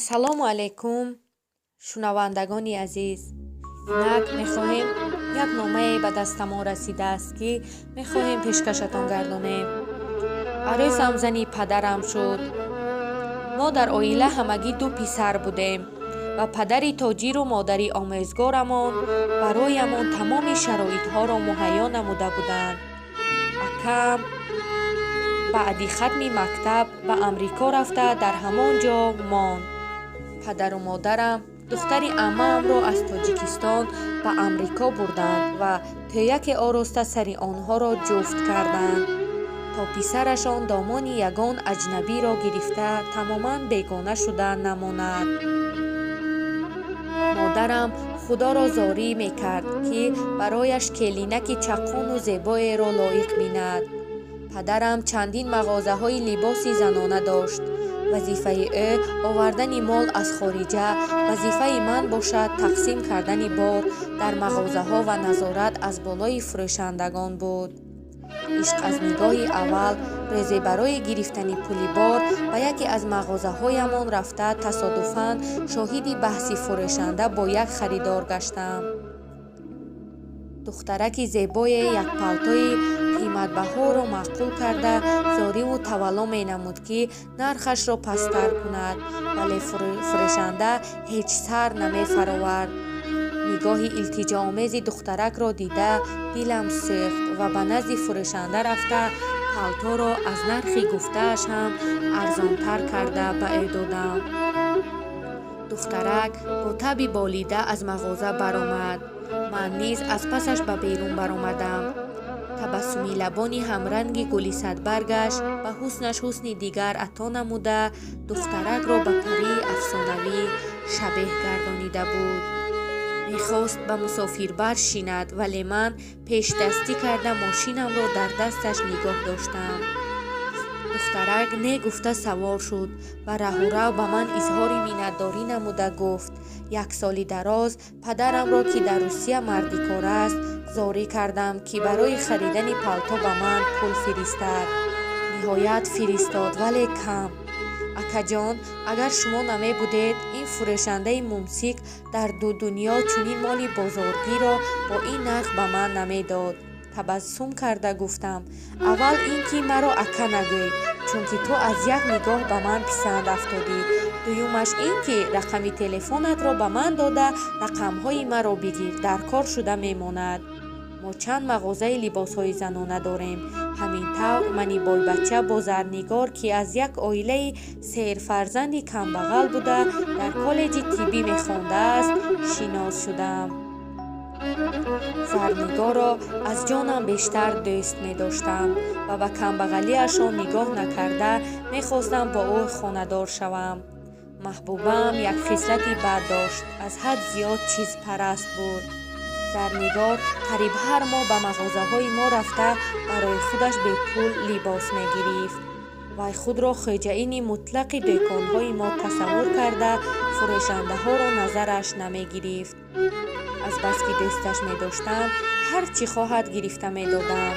Ассалому алайкум, шунавандагони азиз. Инак мехоҳем як номае ба дастамон расидааст, ки мехоҳем пешкашатон гардонем. Арӯсам зани падарам шуд. Мо дар оила ҳамагӣ ду писар будем ва падари тоҷиру модари омӯзгорамон бароямон тамоми шароитҳоро муҳайё намуда буданд. Акам баъди хатми мактаб ба Амрико рафта, дар ҳамон ҷо монд. Падару модарам духтари аммаамро аз Тоҷикистон ба Амрико бурданд ва тӯяке ороста сари онҳоро ҷуфт карданд, то писарашон домони ягон аҷнабиро гирифта, тамоман бегона шуда намонад. Модарам Худоро зорӣ мекард, ки барояш келинаки чаққону зебоеро лоиқ бинад. Падарам чандин мағозаҳои либоси занона дошт. Вазифаи ӯ овардани мол аз хориҷа, вазифаи ман бошад тақсим кардани бор дар мағозаҳо ва назорат аз болои фурӯшандагон буд. Ишқ аз нигоҳи аввал. Рӯзе барои гирифтани пули бор ба яке аз мағозаҳоямон рафта, тасодуфан шоҳиди баҳси фурӯшанда бо як харидор гаштам. Духтараки зебое як палтои қиматбаҳоро маъқул карда, зориву тавалло менамуд, ки нархашро пасттар кунад, вале фурӯшанда ҳеҷ сар намефаровард. Нигоҳи илтиҷоомези духтаракро дида, дилам сӯхт ва ба назди фурӯшанда рафта, палторо аз нархи гуфтааш ҳам арзонтар карда ба ӯ додам. Духтарак бо таби болида аз мағоза баромад. Ман низ аз пасаш ба берун баромадам. Табассуми лабони ҳамранги гули садбаргаш ба ҳуснаш ҳусни дигар ато намуда, духтаракро ба парии афсонавӣ шабеҳ гардонида буд. Мехост ба мусофирбар шинад, вале ман пешдастӣ карда, мошинамро дар дасташ нигоҳ доштам. Духтарак не гуфта савор шуд ва раҳурав ба ман изҳори миннатдорӣ намуда гуфт: «Як соли дароз падарамро, ки дар Русия мардикор аст, зорӣ кардам, ки барои харидани палто ба ман пул фиристад. Ниҳоят фиристод, вале кам. Акаҷон, агар шумо намебудед, ин фурӯшандаи мумсик дар ду дунё чунин моли бозоргиро бо ин нарх ба ман намедод». Табассум карда гуфтам: «Аввал ин ки маро ака нагӯй, чунки ту аз як нигоҳ ба ман писанд афтодӣ. Дуюмаш ин ки рақами телефонатро ба ман дода, рақамҳои маро бигир, дар кор шуда мемонад. Мо чанд мағозаи либосҳои занона дорем». Ҳамин тавр мани бойбача бо Зарнигор, ки аз як оилаи серфарзанди камбағал буда, дар коллеҷи тиббӣ мехондааст, шинос шудам. Зарнигорро аз ҷонам бештар дӯст медоштам ва ба камбағалиашон нигоҳ накарда, мехостам бо ӯ хонадор шавам. Маҳбубаам як хислати бад дошт: аз ҳад зиёд чизпараст буд. Зарнигор қариб ҳар моҳ ба мағозаҳои мо рафта, барои худаш бепул либос мегирифт. Вай худро хӯҷаини мутлақи дӯконҳои мо тасаввур карда, фурӯшандаҳоро назараш намегирифт. Азбаски дӯсташ медоштам, ҳар чӣ хоҳад, гирифта медодам.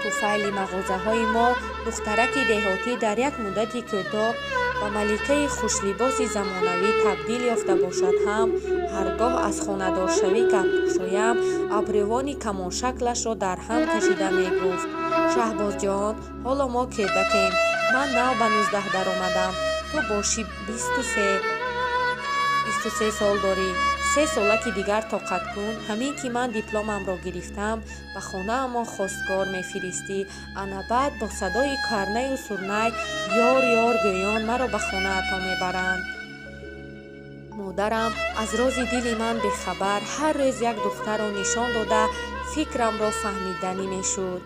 Туфайли мағозаҳои мо духтараки деҳотӣ дар як муддати кӯтоҳ ба маликаи хушлибоси замонавӣ табдил ёфта бошад ҳам, ҳар гоҳ аз хонадоршавӣ гап кушоям, абрӯвони камоншаклашро дар ҳам кашида мегуфт: «Шаҳбозҷон, ҳоло мо кӯдакем. Ман нав ба 19 даромадам, ту боши 23 сол дорӣ. 3 солаки дигар тоқат кун. Ҳамин ки ман дипломамро гирифтам, ба хонаамон хостгор мефиристӣ. Ана баъд бо садои карнаю сурнай, ёр ёр гӯён маро ба хонаатон мебаранд». Модарам аз рози дили ман бехабар, ҳар рӯз як духтарро нишон дода, фикрамро фаҳмиданӣ мешуд,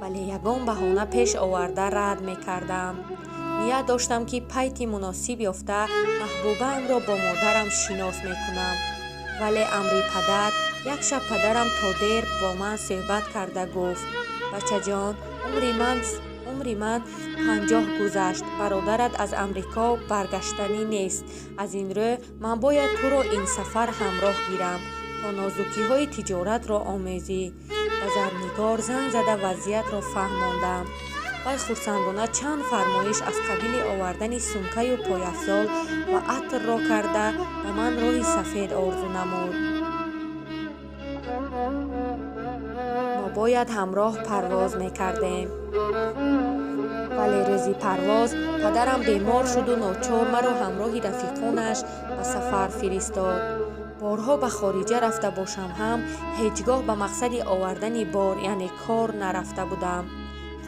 вале ягон баҳона пеш оварда рад мекардам. Ният доштам, ки пайти муносиб ёфта, маҳбубаамро бо модарам шинос мекунам, вале амри падар. Як шаб падарам то дер бо ман суҳбат карда гуфт: «Бачаҷон, умри ман 50 гузашт, бародарат аз Амрико баргаштанӣ нест. Аз ин рӯ ман бояд туро ин сафар ҳамроҳ гирам, то нозукиҳои тиҷоратро омӯзӣ». Ба Зарнигор занг зада, вазъиятро фаҳмондам. Вай хурсандона чанд фармоиш аз қабили овардани сумкаю пойафзол ва атрро карда, ба ман роҳи сафед орзу намуд. Мо бояд ҳамроҳ парвоз мекардем. Вале рӯзи парвоз падарам бемор шуду ночор маро ҳамроҳи рафиқонаш ба сафар фиристод. Борҳо ба хориҷа рафта бошам ҳам, ҳеҷ гоҳ ба мақсади овардани бор, яъне кор нарафта будам.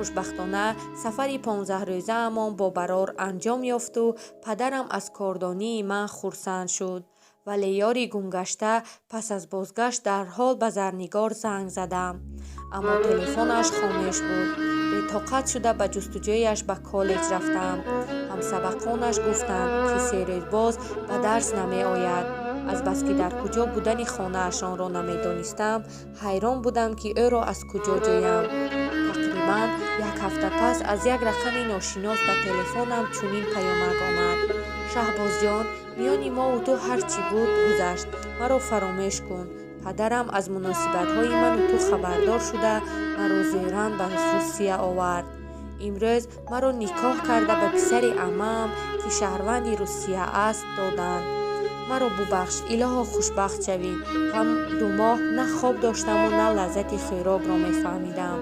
Хушбахтона, сафари 15-рӯзаамон бо барор анҷом ёфту падарам аз кордонии ман хурсанд шуд. Вале ёри гумгашта пас аз бозгашт дарҳол ба Зарнигор занг задам. Аммо телефонаш хомӯш буд. Бетоқат шуда ба ҷустуҷӯяш ба коллеҷ рафтам. Ҳамсабақонаш гуфтанд, ки 3 рӯз боз ба дарс намеояд. Азбаски дар куҷо будани хонаашонро намедонистам, ҳайрон будам, ки ӯро аз куҷо ҷӯям. Тақрибан як ҳафта пас аз як рақами ношинос ба телефонам чунин паёмак омад: «Шаҳбозҷон, миёни мову ту ҳар чӣ буд гузашт, маро фаромӯш кун. Падарам аз муносибатҳои ману ту хабардор шуда, маро зӯран ба Русия овард. Имрӯз маро никоҳ карда ба писари аммаам, ки шаҳрванди Русия аст, доданд. Маро бубахш, илоҳо хушбахт шавӣ.» Ғам 2 моҳ на хоб доштаму на лаззати хӯрокро мефаҳмидам.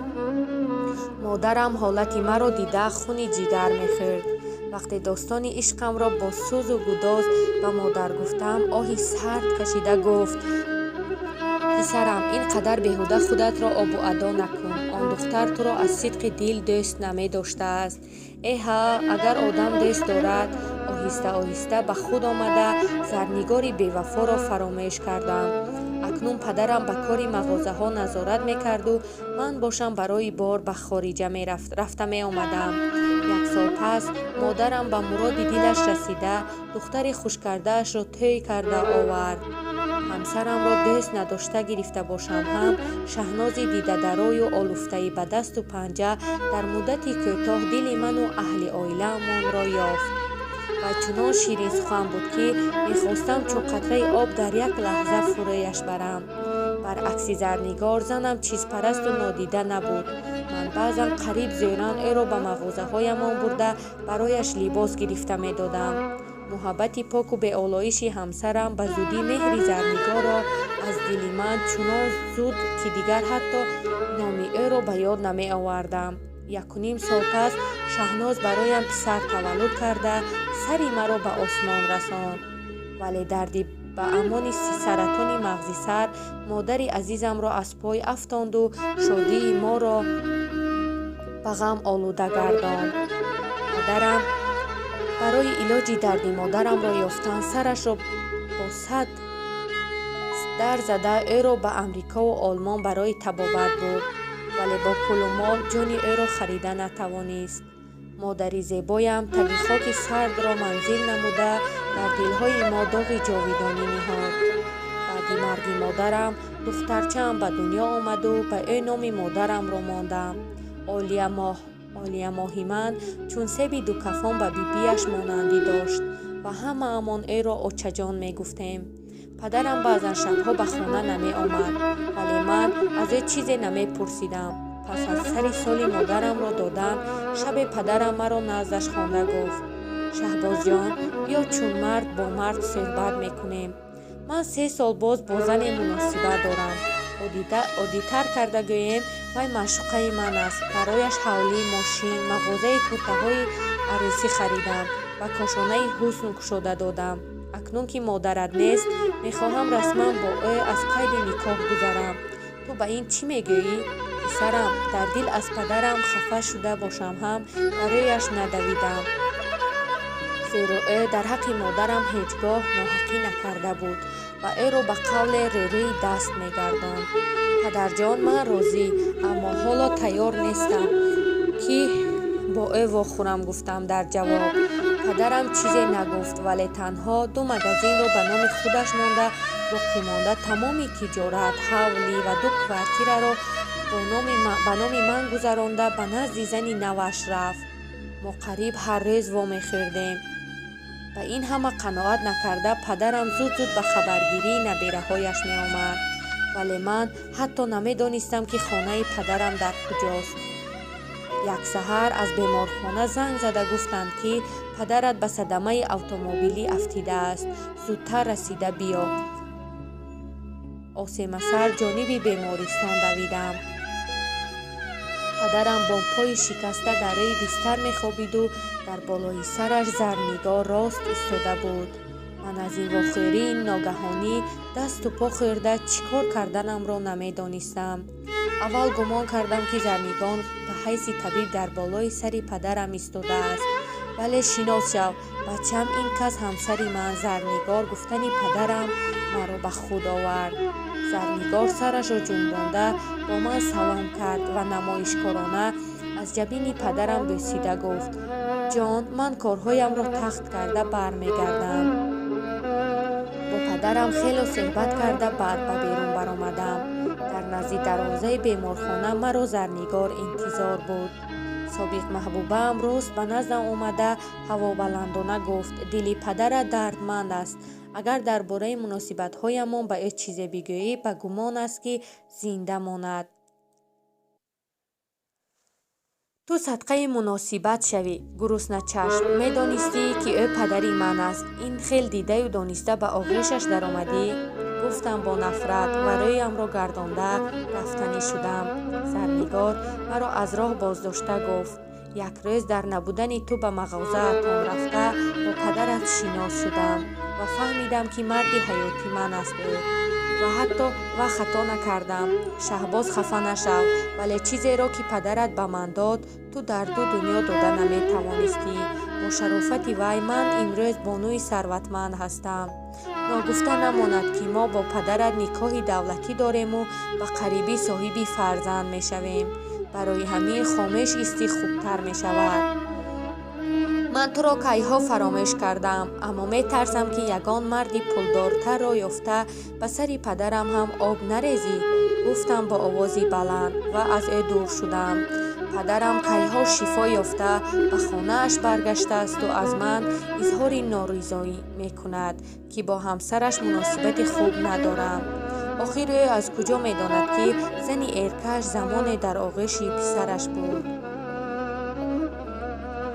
Модарам ҳолати маро дида хуни ҷигар мехӯрд. Вақте достони ишқамро бо сӯзу гудоз ба модар гуфтам, оҳи сард кашида гуфт: «Писарам, ин қадар беҳуда худатро обу адо накун. Он духтар туро аз сидқи дил дӯст намедоштааст.» Эҳа, агар одам дӯст дорад. Оҳиста оҳиста ба худ омада, Зарнигори бевафоро фаромӯш кардам. Акнун падарам ба кори мағозаҳо назорат мекарду ман бошам барои бор ба хориҷа рафта меомадам. Як сол пас модарам ба муроди дилаш расида, духтари хушкардаашро тӯй карда овард. Ҳамсарамро дӯст надошта гирифта бошам ҳам, Шаҳнози дидадарою олуфтаи ба дасту панҷа дар муддати кӯтоҳ дили ману аҳли оилаамонро ёфт. Ва чунон ширинсухан буд, ки мехостам чун қатраи об дар як лаҳза фурӯяш барам. Баръакси Зарнигор, занам чизпарасту нодида набуд. Ман баъзан қариб зӯран ӯро ба мағозаҳоямон бурда, барояш либос гирифта медодам. Муҳаббати поку беолоиши ҳамсарам ба зудӣ меҳри Зарнигорро аз дили ман чунон зуд, ки дигар ҳатто номи ӯро ба ёд намеовардам. 1.5 сол пас Шаҳноз бароям писар таваллуд карда, сари маро ба осмон расонд. Вале дарди ба амони саратони мағзи сар модари азизамро аз пой афтонду шодии моро ба ғам олуда гардонд. Падарам барои илоҷи дарди модарамро ёфтан сарашро бо 100 дар зада ӯро ба Амрикову Олмон барои табобат бурд, вале бо пулу мол ҷони ӯро харида натавонист. Модари зебоям таги хоки сардро манзил намуда, дар дилҳои мо доғи ҷовидонӣ ниҳод. Баъди марги модарам духтарчаам ба дунё омаду ба ӯ номи модарамро мондам. Олиямоҳи ман чун себи дукафон ба бибиаш монандӣ дошт ва ҳамаамон ӯро очаҷон мегуфтем. Падарам баъзан шабҳо ба хона намеомад, вале ман аз ӯ чизе намепурсидам. Пас аз сари соли модарамро додан, шабе падарам маро наздаш хонда гуфт: «Шаҳбозҷон, биё чун мард бо мард суҳбат мекунем. Ман 3 сол боз бо зане муносибат дорам. Оддитар карда гӯем, вай маъшуқаи ман аст. Барояш ҳавлӣ, мошин, мағозаи куртаҳои арӯсӣ харидам ва кошонаи ҳусн кушода додам. Акнун ки модарат нест, мехоҳам расман бо ӯ аз қайди никоҳ гузарам. Ту ба ин чӣ мегӯӣ?» Писарам, дар дил аз падарам хафа шуда бошам ҳам, барояш надавидам, зеро ӯ дар ҳаққи модарам ҳеҷ гоҳ ноҳақӣ накарда буд ва ӯро ба қавле рӯрӯи даст мегардонд. Падарҷон, ман розӣ, аммо ҳоло тайёр нестам, ки бо ӯ вохӯрам, гуфтам дар ҷавоб. Падарам чизе нагуфт, вале танҳо 2 магазинро ба номи худаш монда, боқимонда тамоми тиҷорат, ҳавлӣ ва 2 квартираро ба номи ман гузаронда ба назди зани наваш рафт. Мо қариб ҳар рӯз вомехӯрдем. Ба ин ҳама қаноат накарда, падарам зуд-зуд ба хабаргирии набераҳояш меомад, вале ман ҳатто намедонистам, ки хонаи падарам дар куҷост. Як саҳар аз беморхона занг зада гуфтанд, ки падарат ба садамаи автомобилӣ афтидааст, зудтар расида биё. Осемасар ҷониби бемористон давидам. Падарам бо пои шикаста дар рӯи бистар мехобиду дар болои сараш Зарнигор рост истода буд. Ман аз ин вохӯрии ногаҳонӣ дасту по хӯрда чӣ кор карданамро намедонистам. Аввал гумон кардам, ки Зарнигор ба ҳайси табиб дар болои сари падарам истодааст. Вале шинос шав, бачам, ин кас ҳамсари ман Зарнигор гуфтани падарам маро ба худ овард. Зарнигор сарашро ҷунбонда бо ман салом кард ва намоишкорона аз ҷабини падарам бӯсида гуфт: ҷон, ман корҳоямро тахт карда бармегардам. Бо падарам хело суҳбат карда баъд ба берун баромадам. Дар назди дарвозаи беморхона маро Зарнигор интизор буд. Собиқ маҳбубаам рост ба наздам омада ҳавобаландона гуфт: дили падарат дардманд аст. Агар дар бораи муносибатҳоямон ба ӯ чизе бигӯӣ, ба гумон аст, ки зинда монад. Ту садқаи муносибат шавӣ, гурусначашм. Медонистӣ, ки ӯ падари ман аст. Ин хел дидаю дониста ба оғӯшаш даромадӣ? Гуфтам бо нафрат ва рӯямро гардонда рафтанӣ шудам. Зарнигор маро аз роҳ боздошта гуфт: як рӯз дар набудани ту ба мағозаатон рафта бо падарат шинос шудам ва фаҳмидам, ки марди ҳаёти ман аст ӯ. Ва ҳатто ва хато накардам. Шаҳбоз, хафа нашав, вале чизеро, ки падарат ба ман дод, ту дар ду дунё дода наметавонистӣ. Бо шарофати вай ман имрӯз бонуи сарватманд ҳастам. Ногуфта намонад, ки мо бо падарат никоҳи давлатӣ дорему ба қарибӣ соҳиби фарзанд мешавем. Барои ҳамин хомӯш истӣ хубтар мешавад. Ман туро кайҳо фаромӯш кардам, аммо метарсам, ки ягон марди пулдортарро ёфта ба сари падарам ҳам об нарезӣ, гуфтам бо овози баланд ва аз ӯ дур шудам. Падарам кайҳо шифо ёфта ба хонааш баргаштаасту аз ман изҳори норизоӣ мекунад, ки бо ҳамсараш муносибати хуб надорам. Охир ӯ аз куҷо медонад, ки зани эркааш замоне дар оғӯши писараш буд?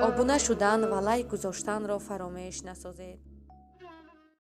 Обуна шудан ва лайк гузоштанро фаромӯш насозед.